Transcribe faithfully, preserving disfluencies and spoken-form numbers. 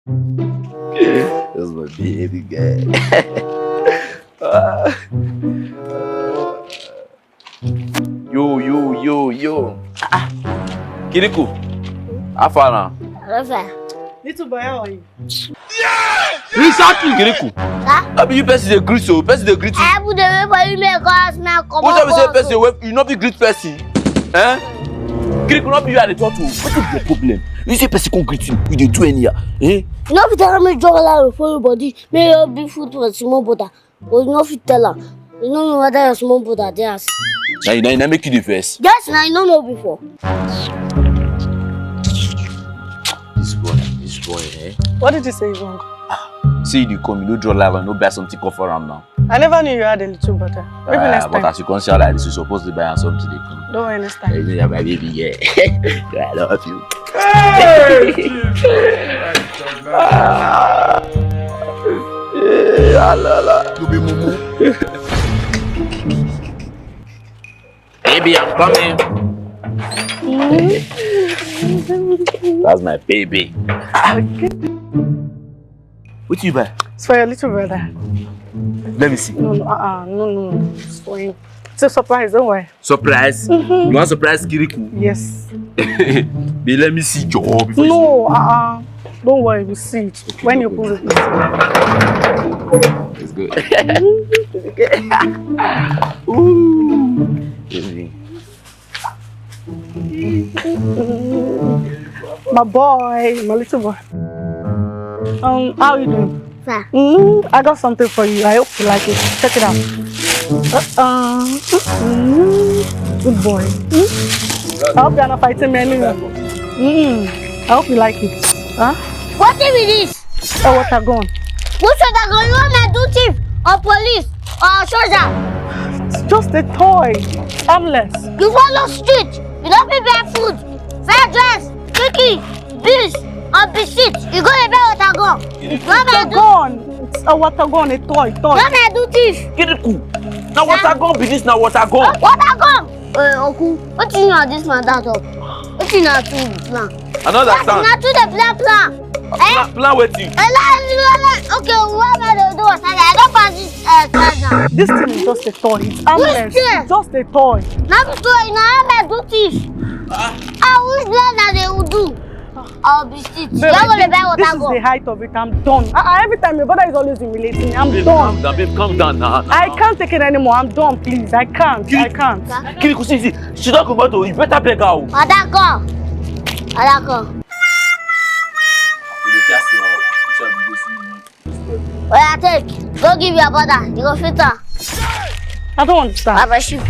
That's my baby girl. Yo, yo, yo, yo. Ah, ah. Kiriku, how far now? Rafa. Little boy, how are you? Exactly. Kiriku. Sir? How be you person dey greet so? Person dey greet you. I put the way for you make us now come. What time you say person wey you no be greet person? Eh? Kiriku, no be you I dey talk to. What is your problem? You say person come greet you, you dey do anyhow. Eh? You no fit tell me jog like for your body. May your big foot for small brother. But you no fit tell am. You no know whether your small brother dey house. Na you, na you, na make you dey vex. Yes, na you no know before. This boy, this boy, eh? What did you say is wrong? See, you dey come, you no draw life and no buy something come for am now. I never knew you had a little brother. Maybe next time. But as you come see her like this, you suppose to buy am something dey come. Don't worry, next time. You know, my baby, yeah. I love you. Hey, Jesus. Ah. Eh, ah, la, la. You be mumu. Baby, I'm coming. That's my baby. Okay. What you buy? It's for your little brother. Let me see. No, no, uh-uh, no, no, no. It's for him. It's a surprise, don't worry. Surprise? Mm-hmm. You want surprise Kiriku? Yes. Babe, let me see your before you. No, uh-uh. Don't worry, you see it. Okay, when you pull it. It's good. Ooh. My boy, my little boy. Um, how you doing? Sir. Mm, I got something for you. I hope you like it. Check it out. Uh, uh, mm, good boy. Mm. I hope you're not fighting me anyway. Mm, I hope you like it. Huh? What is this? A water gun. Which water gun? You want me to thief or police or soldier? It's just a toy. Harmless. You follow street. You don't prepare food, fair dress, cookie, bills, or biscuit. You go dey buy water gun. You want me to do? It's a gun. It's a water gun, a toy, toy. You want me to do thief? Kiriku. Na water gun be this, na water gun. Water gun. Uh, uncle, what you know this man that up? What you know to plan? I don't understand. Not to the plan plan. Eh? Plan, plan wetin? Eh, la, la, la, okay, what am I gonna do? I don't pass this uh, test now. This thing is just a toy. It's harmless. It's just a toy. Not a toy. No, I'm a do thief. Ah, which plan that they will do? I'll be street. Babe, I think this is the height of it. I'm done. Uh, uh, every time your brother is always humiliating me. I'm done. Calm down, babe. Calm down now. I can't take it anymore. I'm done, please. I can't. I can't. Kiriku, see, see. She don't come out. You better beg her. Adako. Adako. Oya, take. Go give your brother. You go fit am. I don't understand. Baba shoot.